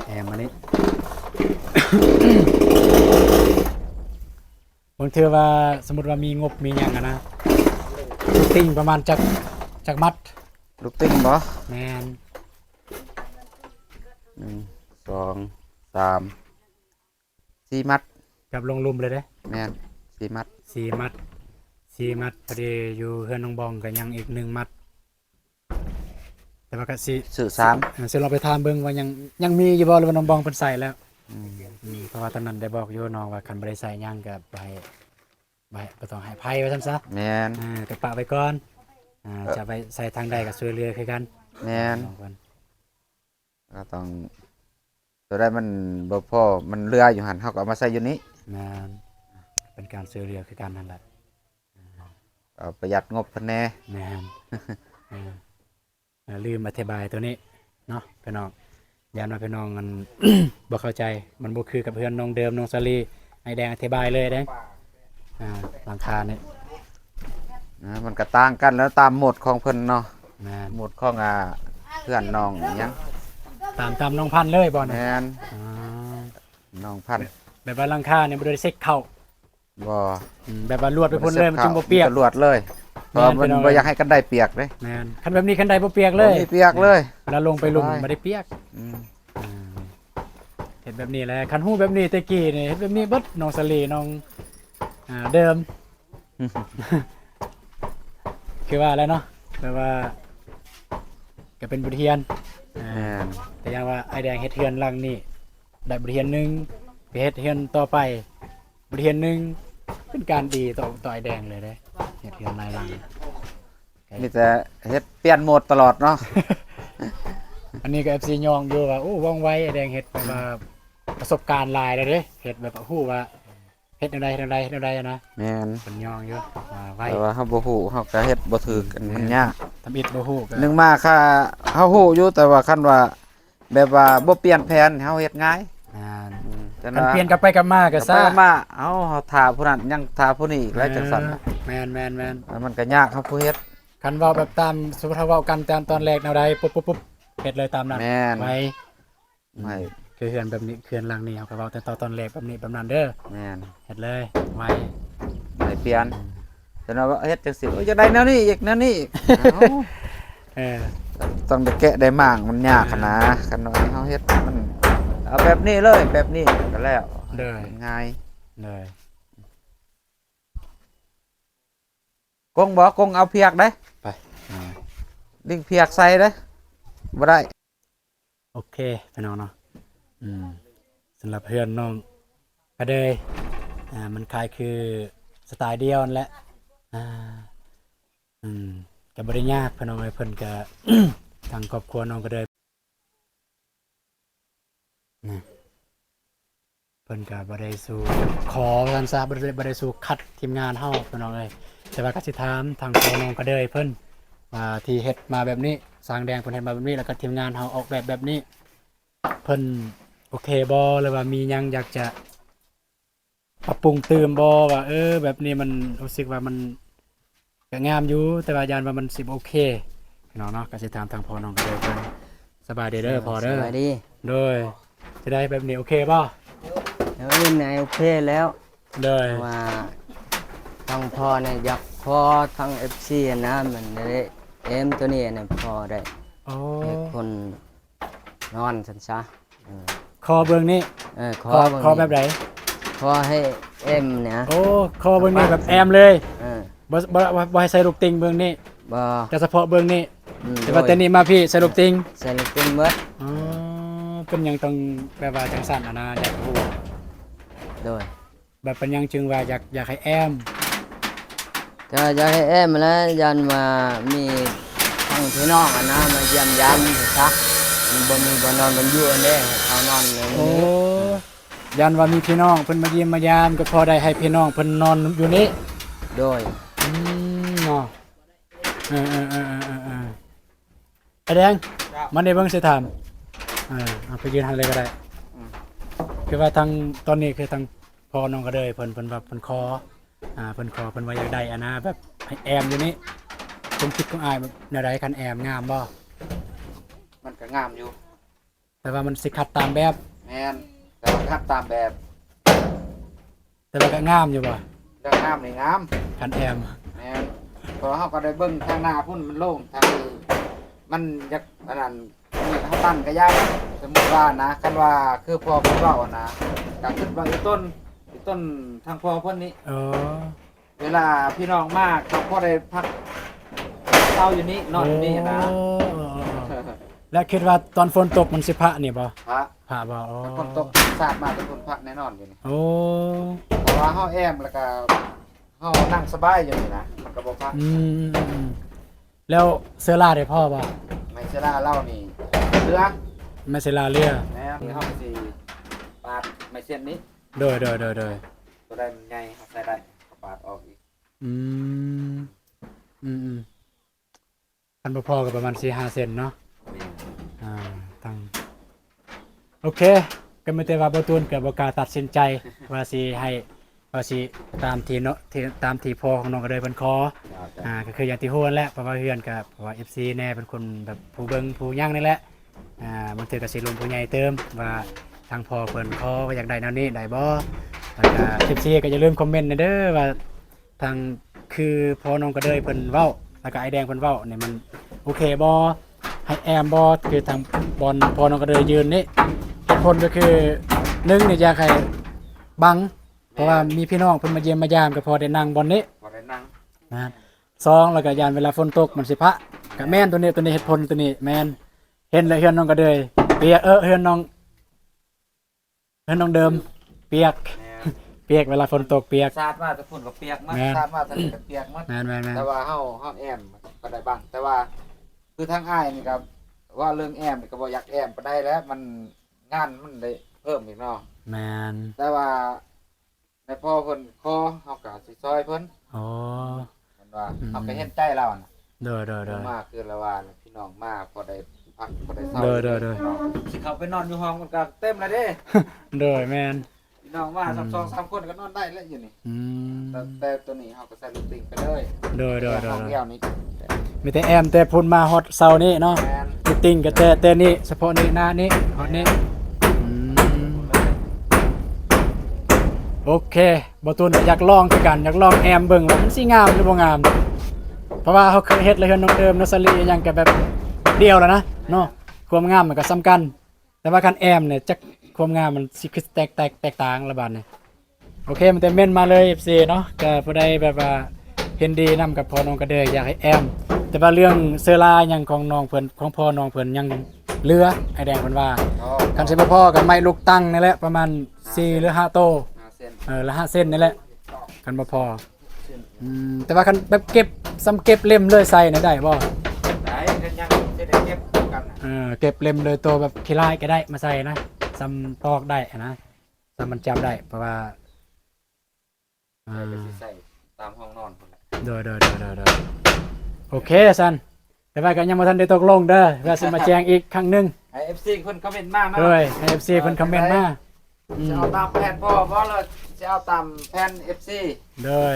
ແອ້ມມານີ້. ເບິ່ງ ຖືວ່າສົມມຸດວ່າມີງົບມີຫຍັງຫັ້ນນະ ລູກຕິ່ງປະມານຈັກ ຈັກມັດ? ລູກຕິ່ງບໍ່? ແມ່ນ. ໜຶ່ງ ສອງ ສາມ ສີ່ມັດ ກັບລົງລຸ່ມເລີຍເດ້. ແມ່ນ ສີ່ມັດ ສີ່ມັດ ສີ່ມັດ. ພໍດີຢູ່ເຮືອນນ້ອງບອງກໍຍັງອີກໜຶ່ງມັດ ແຕ່ວ່າກໍຊິ ຊື້ສາມ ເອີ ຊິລອງໄປຖາມເບິ່ງວ່າຍັງ ຍັງມີຢູ່ບໍ່ ຫຼືວ່ານ້ອງບອງເພິ່ນໃສ່ແລ້ວ. ອືມ ອືມ ເພາະວ່າຕອນນັ້ນໄດ້ບອກຢູ່ນ້ອງວ່າ ຄັນບໍ່ໄດ້ໃສ່ຫຍັງກໍບໍ່ໃຫ້ ບໍ່ໃຫ້ ບໍ່ຕ້ອງໃຫ້ໃຜວ່າຊັ້ນຊະ. ແມ່ນ. ເອີ ກໍປະໄວ້ກ່ອນ. ອ່າ ເອີ ຈະໄປໃສ່ທາງໃດກໍຊ່ວຍເຫຼືອຄືກັນ. ແມ່ນ. ລອງກ່ອນ. ກໍຕ້ອງ ຕົວໃດມັນບໍ່ພໍ ມັນເຫຼືອຢູ່ຫັ້ນ ເຮົາກໍເອົາມາໃສ່ຢູ່ນີ້. ແມ່ນ. ເປັນການຊ່ວຍເຫຼືອຄືກັນນັ້ນແຫຼະ. ເອົາປະຢັດງົບເພິ່ນແດ່. ແມ່ນ. ເອີ ເອີ ລືມອະທິບາຍຕົວນີ້ເນາະພີ່ນ້ອງ. ຢ້ານວ່າພີ່ນ້ອງອັນ ບໍ່ເຂົ້າໃຈ ມັນບໍ່ຄືກັບເຮືອນນ້ອງເດີມ ນ້ອງສາລີ. ອ້າຍແດງອະທິບາຍເລີຍເດ້. ອ່າ ຫຼັງຄານີ້ ນະ ມັນກໍຕ່າງກັນແລ້ວ ຕາມໂໝດຂອງເພິ່ນເນາະ. ແມ່ນ. ໂໝດຂອງ ອ່າ ເຮືອນນ້ອງຫຍັງ ຕາມ ຕາມນ້ອງພັນເລີຍບໍ່ນະ? ແມ່ນ. ອໍ ນ້ອງພັນ ແບບວ່າຫຼັງຄານີ້ບໍ່ໄດ້ເຊັກເຂົ້າ. ບໍ່. ອືມ ແບບວ່າລວດໄປພຸ້ນເລີຍ ມັນຈຶ່ງບໍ່ປຽກ. ລວດເລີຍ. ແມ່ນ. ເພາະມັນບໍ່ຢາກໃຫ້ຄັນໄດປຽກເດ້. ແມ່ນ. ຄັນແບບນີ້ຄັນໄດບໍ່ປຽກເລີຍ. ບໍ່ມີປຽກເລີຍ. ເວລາລົງໄປລຸ່ມບໍ່ໄດ້ປຽກ. ອືມ. ອ່າ ເຮັດແບບນີ້ແຫຼະ ຄັນຮູ້ແບບນີ້ແຕ່ກີ້ນີ້ ເຮັດແບບນີ້ເບິດ ນ້ອງສາລີ ນ້ອງ ອ່າ ເດີມ. ຄືວ່າແຫຼະເນາະ ແບບວ່າກໍເປັນບົດຮຽນ. ອ່າ ແມ່ນ. ແຕ່ຢ່າງວ່າອ້າຍແດງເຮັດເຮືອນຫຼັງນີ້ໄດ້ບົດຮຽນໜຶ່ງ ໄປເຮັດເຮືອນຕໍ່ໄປ ບົດຮຽນໜຶ່ງ ເປັນການດີຕໍ່ ຕໍ່ອ້າຍແດງເລີຍເດ້ ເຮັດເຮືອນຫຼາຍຫຼັງ. ມີແຕ່ເຮັດປ່ຽນໂໝດຕະຫຼອດເນາະ. ອັນນີ້ກໍເອັຟຊີຍ້ອງຢູ່ວ່າ ໂອ້ ວ່ອງໄວ ອ້າຍແດງເຮັດ ແບບວ່າປະສົບການຫຼາຍແລ້ວເດ້ ເຮັດແບບຮູ້ວ່າເຮັດແນວໃດ ເຮັດແນວໃດ ເຮັດແນວໃດນະ. ແມ່ນ. ເພິ່ນຍ້ອງຢູ່ວ່າໄວ ແຕ່ວ່າເຮົາບໍ່ຮູ້ ເຮົາກໍເຮັດບໍ່ຖືກ. ແມ່ນ. ມັນຍາກ ທຳອິດບໍ່ຮູ້ກໍ ໜຶ່ງມາ ຄ່າເຮົາຮູ້ຢູ່ ແຕ່ວ່າຄັນວ່າ ແບບວ່າບໍ່ປ່ຽນແຜນ ເຮົາເຮັດງ່າຍ. ແມ່ນ. ອືມ ຄັນປ່ຽນກັບໄປກັບມາກໍຊ້າ ກັບໄປກັບມາ ເຮົາ ເຮົາຖ້າຜູ້ນັ້ນ ຍັງຖ້າຜູ້ນີ້ອີກຫຼາຍ. ເອີ ຈັ່ງຊັ້ນ. ແມ່ນໆໆ ແລ້ວມັນກໍຍາກເຮົາຜູ້ເຮັດ. ຄັນເວົ້າແບບຕາມ ສົມມຸດເຮົາເວົ້າກັນຕາມຕອນແລກແນວໃດ ປຸບໆໆ ເຮັດເລີຍຕາມນັ້ນ. ແມ່ນ. ໄວ. ອືມ ໄວ. ຄືເຮືອນແບບນີ້ ເຮືອນຫຼັງນີ້ ເຮົາກໍເວົ້າແຕ່ຕອນແລກແບບນີ້ແບບນັ້ນເດີ. ແມ່ນ. ເຮັດເລີຍ ໄວ ໄວປ່ຽນ. ອືມ ແຕ່ວ່າເຮັດຈັ່ງຊີ້ ໂອ້ຍ ຢາກໄດ້ແນວນີ້ອີກ ແນວນີ້ອີກ. ເອົ້າ ເອີ ຕ້ອງໄດ້ແກະໄດ້ມ້າງ ມັນຍາກຫັ້ນນະ. ເອີ ຄັນວ່າເຮົາເຮັດມັນ ເອົາແບບນີ້ເລີຍ ແບບນີ້ກໍແລ້ວ. ໂດຍ. ງ່າຍ. ໂດຍ. ກົງບໍ່ ກົງເອົາພຽກເດ້. ໄປ ອ່າ ລິງພຽກໃສ່ເດ້ ບໍ່ໄດ້. ໂອເຄ ພີ່ນ້ອງເນາະ. ອືມ ສຳລັບເຮືອນນ້ອງກະເດີຍ ອ່າ ມັນຄ້າຍຄືສະໄຕລ໌ດຽວຫັ້ນແຫຼະ. ອ່າ ອືມ ກໍບໍ່ໄດ້ຍາກພີ່ນ້ອງເອີຍ ເພິ່ນກໍ ທາງຄອບຄົວນ້ອງກະເດີຍ ນະ ເພິ່ນກໍບໍ່ໄດ້ສູ້ຂໍວ່າຊັ້ນຊະ ບໍ່ໄດ້ ບໍ່ໄດ້ສູ້ຂັດທີມງານເຮົາພີ່ນ້ອງເອີຍ. ແຕ່ວ່າກໍຊິຖາມທາງພໍ່ນ້ອງກະເດີຍເພິ່ນວ່າທີ່ເຮັດມາແບບນີ້ ຊ່າງແດງເພິ່ນເຮັດມາແບບນີ້ ແລ້ວກໍທີມງານເຮົາອອກແບບແບບນີ້ ເພິ່ນໂອເຄບໍ່ ຫຼືວ່າມີຫຍັງຢາກຈະປັບປຸງຕື່ມບໍ່ ວ່າ ເອີ ແບບນີ້ມັນ ຮູ້ສຶກວ່າມັນ ກໍງາມຢູ່ ແຕ່ວ່າຢ້ານວ່າມັນຊິບໍ່ໂອເຄພີ່ນ້ອງເນາະ. ກໍຊິຖາມທາງພໍ່ນ້ອງກະເດີຍເພິ່ນ. ສະບາຍດີເດີພໍ່ເດີ. ສະບາຍດີ. ໂດຍ. ຈະໄດ້ແບບນີ້ໂອເຄບໍ່? ແນວອື່ນນີ້ໂອເຄແລ້ວ. ໂດຍ. ເພາະວ່າທາງພໍ່ນີ້ຢາກຂໍທາງເອັຟຊີຫັ້ນນະ ມັນໄດ້ເອັມໂຕນີ້ນະ ພໍໄດ້. ອໍ. ໃຫ້ຄົນນອນຊັ້ນຊະ. ເອີ ຂໍເບື້ອງນີ້. ເອີ ຂໍ ຂໍ ເບື້ອງນີ້ ຂໍແບບໃດ? ຂໍໃຫ້ເອັມນະ. ໂອ້ ຂໍເບື້ອງນີ້ແບບແອມເລີຍ. ເອີ ບໍ່ ບໍ່ ບໍ່ ບໍ່ໃຫ້ໃສ່ລູກຕິ່ງເບື້ອງນີ້. ບໍ່ ແຕ່ສະເພາະເບື້ອງນີ້. ອືມ ແຕ່ວ່າ ໂດຍ ແຕ່ນີ້ມາພີ້ໃສ່ລູກຕິ່ງ. ໃສ່ລູກຕິ່ງເບິດ. ອໍ ເປັນຫຍັງຕ້ອງແບບວ່າຈັ່ງຊັ້ນຫັ້ນນະ ຢາກຮູ້. ໂດຍ. ແບບເປັນຫຍັງຈຶ່ງວ່າຢາກ ຢາກໃຫ້ແອມ? ກໍຢາກໃຫ້ແອມຫັ້ນແຫຼະ ຢ້ານວ່າມີທາງພີ່ນ້ອງຫັ້ນນະ ມາຢ້ຽມຢາມຊະ ມັນບໍ່ມີບ່ອນນອນບ່ອນຢູ່ຫັ້ນເດ້ ໃຫ້ເຂົານອນຢູ່ນີ້. ໂອ້ ຢ້ານວ່າມີພີ່ນ້ອງເພິ່ນມາຢ້ຽມມາຢາມ ກໍພໍໄດ້ໃຫ້ພີ່ນ້ອງເພິ່ນນອນຢູ່ນີ້. ໂດຍ. ອືມ ເນາະ. ເອີໆໆໆໆ ອ້າຍແດງ ເຈົ້າ ມານີ້ເບິ່ງຊິຖາມ ເອີ ເອົາໄປຢືນຫັ້ນເລີຍກໍໄດ້ ອືມ ຄືວ່າທາງ ຕອນນີ້ຄືທາງພໍ່ນ້ອງກະເດີຍເພິ່ນ ເພິ່ນວ່າເພິ່ນຂໍ ອ່າ ເພິ່ນຂໍ ເພິ່ນວ່າຢາກໄດ້ອັນນະ ແບບໃຫ້ແອ້ມຢູ່ນີ້ ຄວາມຄິດຂອງອ້າຍແບບແນວໃດ? ຄັນແອ້ມງາມບໍ່? ມັນກໍງາມຢູ່ ແຕ່ວ່າມັນຊິຂັດຕາມແບບ ແມ່ນ ແຕ່ວ່າຂັດຕາມແບບ ແຕ່ວ່າກໍງາມຢູ່ບໍ່? ເລື່ອງງາມນີ້ງາມ ຄັນແອ້ມ ແມ່ນ ເພາະເຮົາກໍໄດ້ເບິ່ງທາງໜ້າພຸ້ນ ມັນໂລ່ງ ທາງນີ້ມັນຢາກອັນນັ້ນ ເຮົາຕັ້ງກະຢາກ ສົມມຸດວ່ານະ ຄັນວ່າຄືພໍ່ເພິ່ນເວົ້ານະ ກໍຄິດວ່າອີຕົ້ນ ອີຕົ້ນທາງພໍ່ເພິ່ນນີ້ ເອີ ເວລາພີ່ນ້ອງມາກໍພໍໄດ້ພັກເຊົາຢູ່ນີ້ ນອນຢູ່ນີ້ນະ ໂອ້ ແລ້ວຄິດວ່າຕອນຝົນຕົກມັນຊິພະນີ້ບໍ່? ພະ ພະບໍ່? ອໍ ຄັນຝົນຕົກສາດມາກໍຝົນພະແນ່ນອນຢູ່ນີ້ ໂອ້ ເພາະວ່າເຮົາແອ້ມ ແລ້ວກໍເຮົານັ່ງສະບາຍຢູ່ນີ້ນະ ມັນກໍບໍ່ພະ ອືມ ແລ້ວເຊື້ອລາໄດ້ພໍບໍ່? ໄມ້ເຊື້ອລາເຮົານີ້ເຫຼືອ ໄມ້ເຊື້ອລາເຫຼືອ ແມ່ນ ເຮົາກໍຊິປາດໄມ້ເສັ້ນນີ້ ໂດຍໆໆ ຕົວໃດມັນໃຫຍ່ເຮົາໃສ່ໄດ້ ກໍປາດອອກອີກ ອືມ ອືມໆ ຄັນບໍ່ພໍກໍປະມານສີ່ຫ້າເຊັນເນາະ ແມ່ນ ອ່າ ຕັ້ງ ໂອເຄ ກໍມີແຕ່ວ່າບໍ່ຕູນກໍບໍ່ກ້າຕັດສິນໃຈ ວ່າຊິໃຫ້ ວ່າຊິຕາມທີ່ເນາະ ທີ່ ຕາມທີ່ພໍ່ຂອງນ້ອງກະເດີຍເພິ່ນຂໍ ອ່າ ກໍຄືຢ່າງທີ່ຮູ້ຫັ້ນແຫຼະ ເພາະວ່າເຮືອນກໍ ເພາະວ່າເອັຟຊີແດ່ ເປັນຄົນແບບຜູ້ເບິ່ງຜູ້ຫຍັງນີ້ແຫຼະ ອ່າ ບາງເທື່ອກໍຊິລົມຜູ້ໃຫຍ່ຕື່ມ ວ່າທາງພໍ່ເພິ່ນຂໍວ່າຢາກໄດ້ແນວນີ້ໄດ້ບໍ່ ແລ້ວກໍເອັຟຊີກໍຢ່າລືມຄອມເມັນແດ່ເດີວ່າ ທາງຄືພໍ່ນ້ອງກະເດີຍເພິ່ນເວົ້າ ແລ້ວກໍອ້າຍແດງເພິ່ນເວົ້ານີ້ມັນໂອເຄບໍ່? ໃຫ້ແອ້ມບໍ່? ຄືທາງບ່ອນພໍ່ນ້ອງກະເດີຍຢືນນີ້ ເຫດຜົນກໍຄື ໜຶ່ງນີ້ຢາກໃຫ້ບັງ ເພາະວ່າມີພີ່ນ້ອງເພິ່ນມາຢ້ຽມມາຢາມ ກໍພໍໄດ້ນັ່ງບ່ອນນີ້ ພໍໄດ້ນັ່ງ ນະ ສອງ ແລ້ວກໍຢ້ານເວລາຝົນຕົກມັນຊິພະ ກໍແມ່ນ ໂຕນີ້ ໂຕນີ້ເຫດຜົນ ໂຕນີ້ແມ່ນ ເຫັນແລ້ວເຮືອນນ້ອງກະເດີຍ ເອີ ເຮືອນນ້ອງ ເຮືອນນ້ອງເດີມປຽກ ແມ່ນ ປຽກ ເວລາຝົນຕົກປຽກ ສາດມາແຕ່ພຸ້ນກໍປຽກໝົດ ແມ່ນ ສາດມາທາງນີ້ກໍປຽກໝົດ ແມ່ນໆໆ ແຕ່ວ່າເຮົາ ເຮົາແອ້ມກໍໄດ້ບັງ ແຕ່ວ່າຄືທາງອ້າຍນີ້ກໍ ເວົ້າເລື່ອງແອ້ມນີ້ກໍບໍ່ຢາກແອ້ມປານໃດແຫຼະ ມັນ ງານມັນໄດ້ເພີ່ມອີກເນາະ ແມ່ນ ແຕ່ວ່າ ໃນພໍ່ເພິ່ນຂໍ ເຮົາກໍຊິຊ່ອຍເພິ່ນ ອໍ ແມ່ນວ່າ ອືມ ເຮົາກໍເຫັນໃຈລາວນະ ໂດຍໆໆ ມາຄືລະວ່າ ພີ່ນ້ອງມາພໍໄດ້ພັກ ພໍໄດ້ເຊົາ ໂດຍໆໆ ເນາະ ຊິເຂົ້າໄປນອນຢູ່ຫ້ອງມັນກໍເຕັມແລ້ວເດ້ ໂດຍ ແມ່ນ ພີ່ນ້ອງມາ ອືມ ສອງສາມຄົນກໍນອນໄດ້ແລ້ວຢູ່ນີ້ ອືມ ແຕ່ ແຕ່ໂຕນີ້ເຮົາກໍໃສ່ລູກຕິ່ງໄປເລີຍ ໂດຍໆໆ ຫ້ອງດຽວນີ້ ມີແຕ່ແອ້ມແຕ່ພຸ້ນມາຮອດເສົານີ້ເນາະ ແມ່ນ ມີຕິ່ງກໍແຕ່ ແຕ່ນີ້ ສະເພາະນີ້ ໜ້ານີ້ ຮອດນີ້ ອືມ ໂອເຄ ບໍ່ຕູນກໍຢາກລອງຄືກັນ ຢາກລອງແອ້ມເບິ່ງວ່າມັນຊິງາມຫຼືບໍ່ງາມ ເພາະວ່າເຮົາເຄີຍເຮັດແລ້ວ ເຮືອນນ້ອງເດີມ ເນີເຊີຣີ ອີ່ຫຍັງກໍແບບດຽວແລ້ວນະເນາະ ຄວາມງາມມັນກໍສຳຄັນ ແຕ່ວ່າຄັນແອ້ມນີ້ ຈັກຄວາມງາມມັນຊິຄືແຕກ ແຕກ ແຕກຕ່າງລະບາດນີ້ ໂອເຄ ມັນແຕ່ເມັນມາເລີຍ ເອັຟຊີ ເນາະ ກໍຜູ້ໃດແບບວ່າເຫັນດີນຳກັບພໍ່ນ້ອງກະເດີຍ ຢາກໃຫ້ແອ້ມ ແຕ່ວ່າເລື່ອງເຊື້ອລາຫຍັງຂອງນ້ອງເພິ່ນ ຂອງພໍ່ນ້ອງເພິ່ນຍັງເຫຼືອ ອ້າຍແດງເພິ່ນວ່າ ອໍ ຄັນຊິບໍ່ພໍກໍໄມ້ລູກຕັງນີ້ແຫຼະ ປະມານສີ່ຫຼືຫ້າໂຕ ຫ້າເຊັນ ເອີ ລະຫ້າເຊັນນີ້ແຫຼະ ຄັນບໍ່ພໍ ອືມ ແຕ່ວ່າຄັນແບບເກັບ ສ່ຳເກັບເຫຼັ້ມເລີຍໃສ່ນີ້ໄດ້ບໍ່? ໄດ້ ຄັນຍັງຊິໄດ້ເກັບກັນນະ ເອີ ເກັບເຫຼັ້ມເລີຍ ໂຕແບບຂີ້ລາຍກໍໄດ້ມາໃສ່ນະ ສ່ຳຕອກໄດ້ຫັ້ນນະ ສ່ຳມັນຈັບໄດ້ ເພາະວ່າ ອ່າ ກໍຊິໃສ່ຕາມຫ້ອງນອນພຸ້ນແຫຼະ ໂດຍໆໆໆ ໂອເຄຊັ້ນ ແຕ່ວ່າກໍຍັງບໍ່ທັນໄດ້ຕົກລົງເດີ ວ່າຊິມາແຈ້ງອີກຄັ້ງໜຶ່ງ ໃຫ້ເອັຟຊີເພິ່ນຄອມເມັນມາເນາະ ໂດຍ ໃຫ້ເອັຟຊີເພິ່ນຄອມເມັນມາ ອືມ ຊິເອົາຕາມແຜນພໍ່ບໍ່ ຫຼືຊິເອົາຕາມແຜນເອັຟຊີ ໂດຍ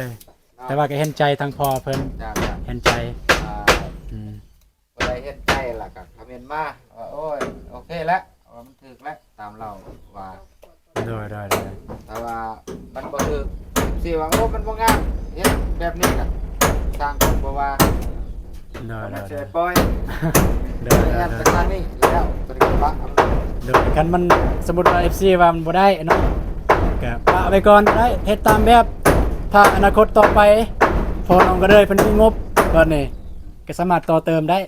ເນາະ ແຕ່ວ່າກໍເຫັນໃຈທາງພໍ່ເພິ່ນ ເຫັນໃຈ ອ່າ ອືມ ຜູ້ໃດເຫັນໃຈລະກະຄອມເມັນມາວ່າ ໂອ້ຍ ໂອເຄແລ້ວ ວ່າມັນຖືກແລ້ວ ຕາມລາວວ່າ ໂດຍໆໆ ຖ້າວ່າມັນບໍ່ຖືກ ຊິວ່າ ໂອ້ ມັນບໍ່ງາມ ເຮັດແບບນີ້ກະຊ່າງເພິ່ນ ບໍ່ວ່າ ໂດຍໆໆ ມັນຊິໄດ້ປ່ອຍ ໂດຍໆໆ ແມ່ນແຕ່ທາງນີ້ແລ້ວ ຕົວນີ້ກໍປະ ໂດຍ ຄັນມັນ ສົມມຸດວ່າເອັຟຊີວ່າມັນບໍ່ໄດ້ເນາະ ກະປະໄວ້ກ່ອນກໍໄດ້ ເຮັດຕາມແບບ ຖ້າອະນາຄົດຕໍ່ໄປ ພໍ່ນ້ອງກະເດີຍເພິ່ນມີງົບ ບາດນີ້ກໍສາມາດຕໍ່ເຕີມໄດ້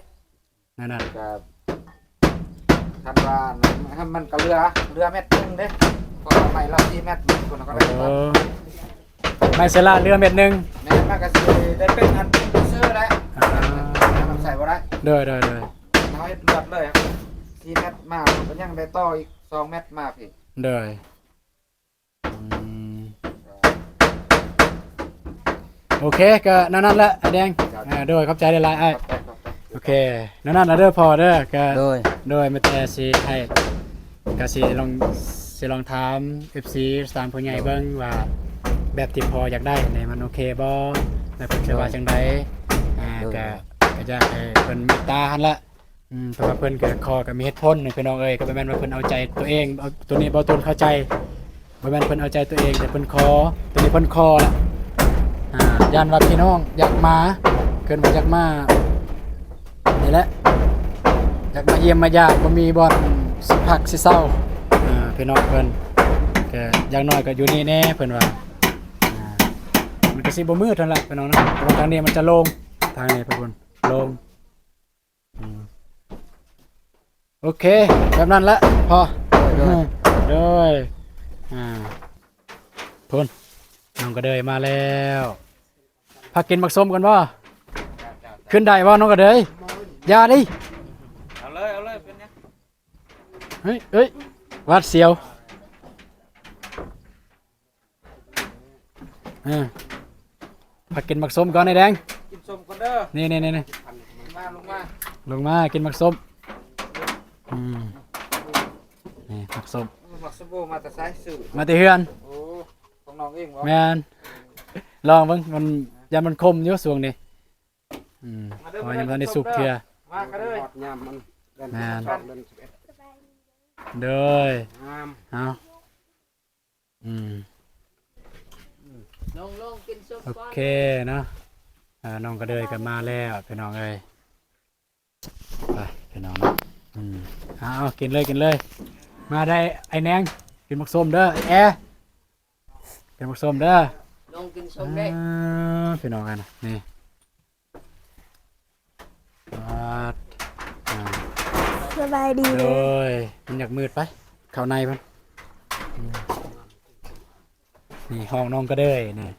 ນັ້ນນະ ກໍຄັນວ່າ ມັນກໍເຫຼືອ ເຫຼືອແມັດໜຶ່ງເດ້ ເພາະວ່າໄມ້ລະສີ່ແມັດ ຄົນກໍໄດ້ ເອີ ໄມ້ເຊລາເຫຼືອແມັດໜຶ່ງ ແມ່ນ ມັນກໍຊິໄດ້ເປັນອັນຊື່ແຫຼະ ອ່າ ມັນໃສ່ບໍ່ໄດ້ ໂດຍໆໆ ເຮົາເຮັດລວດເລີຍ ສີ່ແມັດມາ ມັນກໍຍັງໄດ້ຕໍ່ອີກສອງແມັດມາພີ້ ໂດຍ ອືມ ໂອເຄ ກໍແນວນັ້ນແຫຼະ ອ້າຍແດງ ອ່າ ໂດຍ ຂອບໃຈຫຼາຍໆ ອ້າຍ. ໂອເຄ ແນວນັ້ນລະເດີພໍ່ເດີ. ກະ ໂດຍ ໂດຍ ມີແຕ່ຊິໃຫ້ ກະຊິລອງ ຊິລອງຖາມເອັຟຊີ ຖາມຜູ້ໃຫຍ່ເບິ່ງວ່າ ແບບທີ່ພໍ່ຢາກໄດ້ນີ້ ມັນໂອເຄບໍ່ ແລ້ວເພິ່ນຊິວ່າຈັ່ງໃດ. ອ່າ ກະ ກະຢາກໃຫ້ເພິ່ນເມດຕາຫັ້ນລະ. ອືມ ເພາະວ່າເພິ່ນກະຂໍກະມີເຫດຜົນນີ້ພີ່ນ້ອງເອີຍ ກະບໍ່ແມ່ນວ່າເພິ່ນເອົາໃຈຕົວເອງ. ເອົາ ໂຕນີ້ເບົາຕູນເຂົ້າໃຈ ບໍ່ແມ່ນເພິ່ນເອົາໃຈຕົວເອງ ແຕ່ເພິ່ນຂໍ ໂຕນີ້ເພິ່ນຂໍລະ. ອ່າ ຢ້ານວ່າພີ່ນ້ອງຢາກມາ ເອີ້ນວ່າຢາກມານີ້ແຫຼະ ຢາກມາຢ້ຽມມາຢາມ ບໍ່ມີບ່ອນຊິພັກຊິເຊົາ. ອ່າ ພີ່ນ້ອງເພິ່ນກະຢ່າງໜ້ອຍກະຢູ່ນີ້ແດ່ເພິ່ນວ່າ. ອ່າ ມັນກະຊິບໍ່ມືດຫັ້ນລະພີ່ນ້ອງເນາະ ແຕ່ວ່າທາງນີ້ມັນຈະໂລ່ງ ທາງນີ້ເພິ່ນໂລ່ງ. ອືມ ໂອເຄ ແບບນັ້ນລະ ພໍ. ໂດຍ ໂດຍ ໂດຍ. ອ່າ ພຸ້ນ ນ້ອງກະເດີຍມາແລ້ວ. ພາກິນໝາກສົ້ມກ່ອນບໍ່? ຂຶ້ນໄດ້ບໍ່ນ້ອງກະເດີຍ? ຢ່າເດ້. ເອົາເລີຍ ເອົາເລີຍ ເປັນຫຍັງ? ເຮີ້ຍ ເອີຍ ຫວາດສຽວ. ເອີ ພາກິນໝາກສົ້ມກ່ອນໄອ້ແດງ ກິນສົ້ມກ່ອນເດີ. ນີ້ໆໆ ມາ ລົງມາ ລົງມາກິນໝາກສົ້ມ. ອືມ ນີ້ໝາກສົ້ມ ໝາກສົ້ມມາແຕ່ໃສ? ຊື້ ມາແຕ່ເຮືອນ. ໂອ້ ຂອງນ້ອງເອງບໍ່? ແມ່ນ ລອງເບິ່ງ ມັນ ຢ້ານມັນຂົມຢູ່ຊ່ວງນີ້. ອືມ ມາເດີ ເພາະວ່າຍັງບໍ່ທັນໄດ້ສຸກເທື່ອ ມາກະເດີຍ. ຮອດຍາມມັນ ແມ່ນ ເດືອນສິບເອັດ ໂດຍ ງາມ ເອົາ. ອືມ ອືມ ລອງ ລອງກິນສົ້ມ ໂອເຄເນາະ. ເອີ ນ້ອງກະເດີຍກະມາແລ້ວພີ່ນ້ອງເອີຍ. ໄປພີ່ນ້ອງເນາະ. ອືມ ເອົາ ເອົາ ກິນເລີຍ ກິນເລີຍ. ມາໄດ້ໄອ້ແນງ ກິນໝາກສົ້ມເດີ. ແອ ກິນໝາກສົ້ມເດີ ລອງກິນສົ້ມເດ້. ອ່າ ພີ່ນ້ອງເອີຍ ນີ້ ອ່າ ສະບາຍດີເດີ. ໂດຍ ມັນຢາກມືດ ໄປເຂົ້າໃນພຸ້ນ. ອືມ ນີ້ຫ້ອງນ້ອງກະເດີຍນີ້.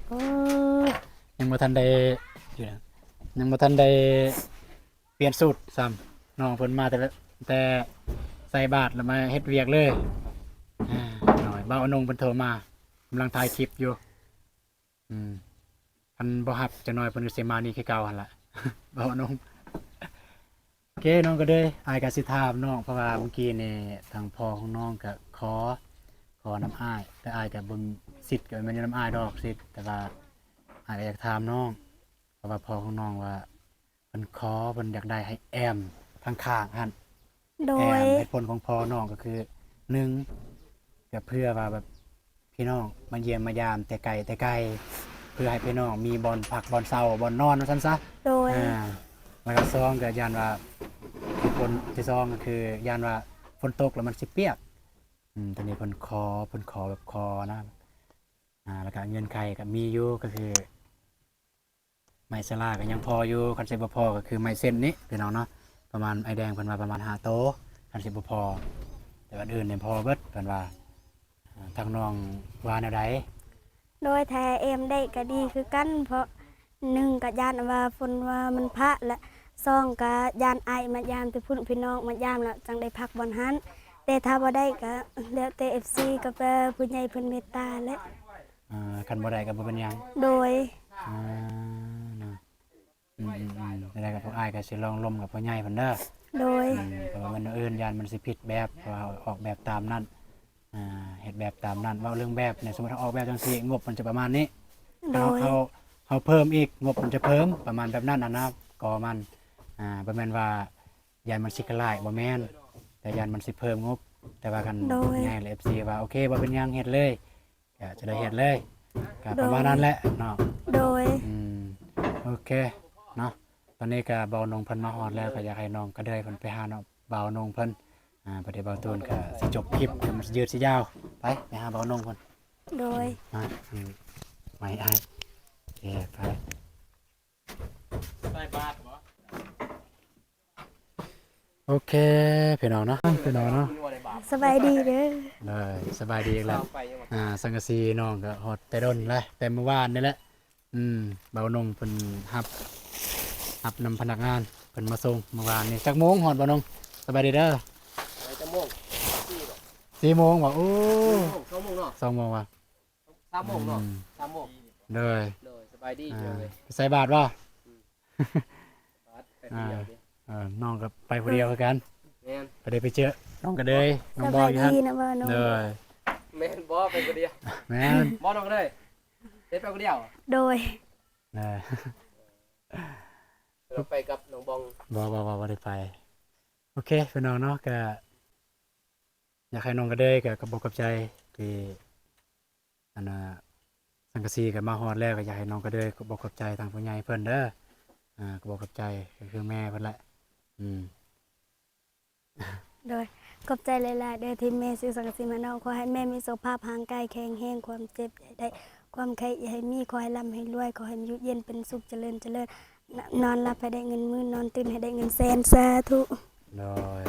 ເອີ ຍັງບໍ່ທັນໄດ້ ຍັງບໍ່ທັນໄດ້ປ່ຽນຊຸດຊ້ຳ ນ້ອງເພິ່ນມາແຕ່ ແຕ່ໃສ່ບາດແລ້ວມາເຮັດວຽກເລີຍ. ອ່າ ນ້ອຍ ບ່າວອະນົງເພິ່ນໂທມາ ກຳລັງຖ່າຍຄລິບຢູ່. ອືມ ຄັນບໍ່ຮັບຈັກໜ້ອຍເພິ່ນກະຊິມານີ້ຄືເກົ່າຫັ້ນລະ ບ່າວອະນົງ. ໂອເຄ ນ້ອງກະເດີຍ ອ້າຍກະຊິຖາມນ້ອງ ເພາະວ່າມື້ກີ້ນີ້ທາງພໍ່ຂອງນ້ອງກະຂໍ ຂໍນຳອ້າຍ ແຕ່ອ້າຍກະບໍ່ ສິດກະແມ່ນຢູ່ນຳອ້າຍດອກ ສິດ ແຕ່ວ່າອ້າຍກະຢາກຖາມນ້ອງ ເພາະວ່າພໍ່ຂອງນ້ອງວ່າ ເພິ່ນຂໍ ເພິ່ນຢາກໄດ້ໄອ້ແອມທາງຂ້າງຫັ້ນ. ໂດຍ ແອມ ເຫດຜົນຂອງພໍ່ນ້ອງກະຄື ໜຶ່ງ ກະເພື່ອວ່າແບບພີ່ນ້ອງມາຢ້ຽມມາຢາມແຕ່ໄກແຕ່ໄກ ເພື່ອໃຫ້ພີ່ນ້ອງມີບ່ອນພັກບ່ອນເຊົາບ່ອນນອນວ່າຊັ້ນຊະ. ໂດຍ ອ່າ ແລ້ວກະສອງກະຢ້ານວ່າ ເຫດຜົນທີສອງກະຄືຢ້ານວ່າຝົນຕົກແລ້ວມັນຊິປຽກ. ອືມ ໂຕນີ້ເພິ່ນຂໍ ເພິ່ນຂໍແບບຂໍນະ. ອ່າ ແລ້ວກະເງື່ອນໄຂກະມີຢູ່ ກະຄື ໄມ້ສະລາກະຍັງພໍຢູ່ ຄັນຊິບໍ່ພໍກະຄືໄມ້ເສັ້ນນີ້ພີ່ນ້ອງເນາະ ປະມານ ອ້າຍແດງເພິ່ນວ່າປະມານຫ້າໂຕ ຄັນຊິບໍ່ພໍ ແຕ່ອັນອື່ນນີ້ພໍເບິດເພິ່ນວ່າ. ອ່າ ທາງນ້ອງວ່າແນວໃດ? ໂດຍ ຖ້າແອມໄດ້ກະດີຄືກັນ ເພາະໜຶ່ງກະຢ້ານວ່າຝົນວ່າມັນພະ ແລະ ສອງກະຢ້ານອ້າຍມາຢາມແຕ່ພຸ້ນ ພີ່ນ້ອງມາຢາມ ແລ້ວຈັ່ງໄດ້ພັກບ່ອນຫັ້ນ ແຕ່ຖ້າບໍ່ໄດ້ກະແລ້ວແຕ່ເອັຟຊີ ກະແຕ່ຜູ້ໃຫຍ່ເພິ່ນເມດຕາແຫຼະ. ອ່າ ຄັນບໍ່ໄດ້ກະບໍ່ເປັນຫຍັງ. ໂດຍ ອ່າ ເນາະ ອືມໆໆ ຈັ່ງໃດກະພວກອ້າຍກະຊິລອງລົມກັບພໍ່ໃຫຍ່ເພິ່ນເດີ. ໂດຍ ອືມ ເພາະວ່າມັນອື່ນຢ້ານມັນຊິຜິດແບບ ເພາະວ່າເຮົາອອກແບບຕາມນັ້ນ ອ່າ ເຮັດແບບຕາມນັ້ນ. ເວົ້າເລື່ອງແບບນີ້ ສົມມຸດເຮົາອອກແບບຈັ່ງຊີ້ ງົບມັນຈະປະມານນີ້. ໂດຍ ເຮົາ ເຮົາ ເຮົາເພີ່ມອີກ ງົບມັນຈະເພີ່ມ ປະມານແບບນັ້ນຫັ້ນນະ ກໍມັນ ອ່າ ບໍ່ແມ່ນວ່າຢ້ານມັນຊິກະຫຼາຍ ບໍ່ແມ່ນ ແຕ່ຢ້ານມັນຊິເພີ່ມງົບ. ແຕ່ວ່າຄັນ ໂດຍ ຜູ້ໃຫຍ່ ແລະ ເອັຟຊີ ວ່າໂອເຄ ບໍ່ເປັນຫຍັງ ເຮັດເລີຍ ກະຈະໄດ້ເຮັດເລີຍ ກະປະມານນັ້ນແຫຼະເນາະ. ໂດຍ ອືມ ໂອເຄເນາະ. ຕອນນີ້ກະບ່າວນົງເພິ່ນມາຮອດແລ້ວ ກະຢາກໃຫ້ນ້ອງກະເດີຍເພິ່ນໄປຫານ້ອງບ່າວນົງເພິ່ນ ອ່າ ບາດນີ້ບ່າວຕູນກະຊິຈົບຄລິບ ດຽວມັນຊິຍືດຊິຍາວ. ໄປ ໄປຫາບ່າວນົງເພິ່ນ. ໂດຍ ມາ ອືມ ໄມ້ອ້າຍ ເອີ ໄປ. ໃສ່ບາດບໍ່? ໂອເຄ ພີ່ນ້ອງເນາະ ພີ່ນ້ອງເນາະ ສະບາຍດີເດີ. ໂດຍ ສະບາຍດີອີກແລ້ວ. ອ່າ ສັງກະສີນ້ອງກະຮອດແຕ່ດົນແລ້ວ ແຕ່ມື້ວານນີ້ແຫຼະ. ອືມ ບ່າວນົງເພິ່ນຮັບ ຮັບນຳພະນັກງານເພິ່ນມາສົ່ງມື້ວານນີ້. ຈັກໂມງຮອດບ່າວນົງ? ສະບາຍດີເດີ. ໄປຈັກໂມງ? ສີ່ບໍ? ສີ່ໂມງບໍ? ໂອ້ ສອງໂມງເນາະ ສອງໂມງຫວາ? ສາມໂມງເນາະ ອືມ ສາມໂມງ. ໂດຍ ໂດຍ ສະບາຍດີ. ອ່າ ໄປໃສ່ບາດບໍ່? ອືມ ບາດໄປຜູ້ດຽວຕິ? ເອີ ນ້ອງກໍໄປຜູ້ດຽວຄືກັນ. ແມ່ນ. ກໍໄດ້ໄປເຈີນ້ອງກະເດີຍ ນ້ອງບອກຢູ່ຫັ້ນ. ສະບາຍດີນະບ່າວໂນ. ໂດຍ. ແມ່ນບໍ່? ໄປຜູ້ດຽວ. ແມ່ນ. ບໍ່ ນ້ອງກະເດີຍ? ໄດ້ໄປຜູ້ດຽວ? ໂດຍ. ເອີ ແລ້ວໄປກັບນ້ອງບອງ? ບໍ່ ບໍ່ ບໍ່ ບໍ່ໄດ້ໄປ. ໂອເຄ ພີ່ນ້ອງເນາະ ກໍຢາກໃຫ້ນ້ອງກະເດີຍກໍຂອບອົກຂອບໃຈທີ່ ອັນນ່າ ສັງກະສີກໍມາຮອດແລ້ວ ກໍຢາກໃຫ້ນ້ອງກະເດີຍຂອບອົກຂອບໃຈທາງຜູ້ໃຫຍ່ເພິ່ນເດີ. ອ່າ ຂອບອົກຂອບໃຈກໍຄືແມ່ເພິ່ນແຫຼະ. ອືມ. ໂດຍ ຂອບໃຈຫຼາຍໆເດີ ທີ່ແມ່ຊື້ສັງກະສີມາໃຫ້ນ້ອງ. ຂໍໃຫ້ແມ່ມີສຸຂະພາບຮ່າງກາຍແຂງແຮງ ຄວາມເຈັບຢ່າໃຫ້ໄດ້ ຄວາມໄຂ້ຢ່າໃຫ້ມີ ຂໍໃຫ້ລ່ຳໃຫ້ລວຍ ຂໍໃຫ້ຢູ່ເຢັນເປັນສຸກ ຈະເລີນ ຈະເລີນ ນ- ນອນຫຼັບໃຫ້ໄດ້ເງິນໝື່ນ ນອນຕື່ນໃຫ້ໄດ້ເງິນແສນ ສາທຸ. ໂດຍ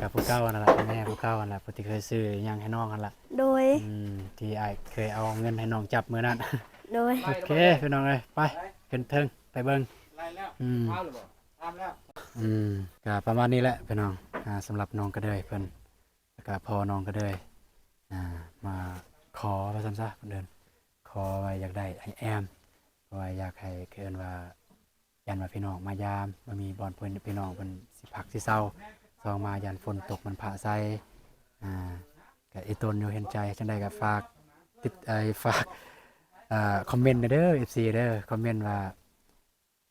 ກັບຜູ້ເກົ່າຫັ້ນລະ ແມ່ຜູ້ເກົ່າຫັ້ນລະ ຜູ້ທີ່ເຄີຍຊື້ຫຍັງໃຫ້ນ້ອງຫັ້ນລະ. ໂດຍ. ອືມ ທີ່ອ້າຍເຄີຍເອົາເງິນໃຫ້ນ້ອງຈັບມື້ນັ້ນ. ໂດຍ. ໂອເຄ ພີ່ນ້ອງເອີຍ ໄປຂຶ້ນເທິງໄປເບິ່ງ. ອືມ ອືມ ກໍປະມານນີ້ແຫຼະພີ່ນ້ອງ. ອ່າ ສຳລັບນ້ອງກະເດີຍເພິ່ນ ແລ້ວກໍພໍ່ນ້ອງກະເດີຍ ອ່າ ມາຂໍວ່າຊັ້ນຊະ ເພິ່ນເອີ້ນ ຂໍວ່າຢາກໄດ້ໄອແອມ ເພາະວ່າຢາກໃຫ້ ເອີ້ນວ່າ ຢ້ານວ່າພີ່ນ້ອງມາຢາມ ບໍ່ມີບ່ອນເພິ່ນ ພີ່ນ້ອງເພິ່ນຊິພັກຊິເຊົາ ສອງມາຢ້ານຝົນຕົກມັນພະໃສ່. ອ່າ ກະອີ່ຕົນຢູ່ເຫັນໃຈ ຈັ່ງໃດກະຝາກຕິດ ເອີຍ ຝາກ ເອີ ຄອມເມັນແດ່ເດີ ເອັຟຊີເດີ ຄອມເມັນວ່າ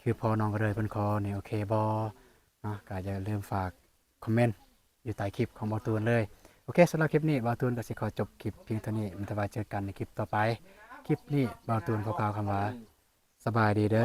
ຄືພໍ່ນ້ອງກະເດີຍເພິ່ນຂໍນີ້ໂອເຄບໍ່ເນາະ? ກະຢ່າລືມຝາກຄອມເມັນຢູ່ໃຕ້ຄລິບຂອງບ່າວຕູນເລີຍ. ໂອເຄ ສຳລັບຄລິບນີ້ບ່າວຕູນກໍຊິຂໍຈົບຄລິບພຽງເທົ່ານີ້ ແຕ່ວ່າເຈີກັນໃນຄລິບຕໍ່ໄປ. ຄລິບນີ້ບ່າວຕູນຂໍກ່າວຄຳວ່າ ສະບາຍດີເດີ.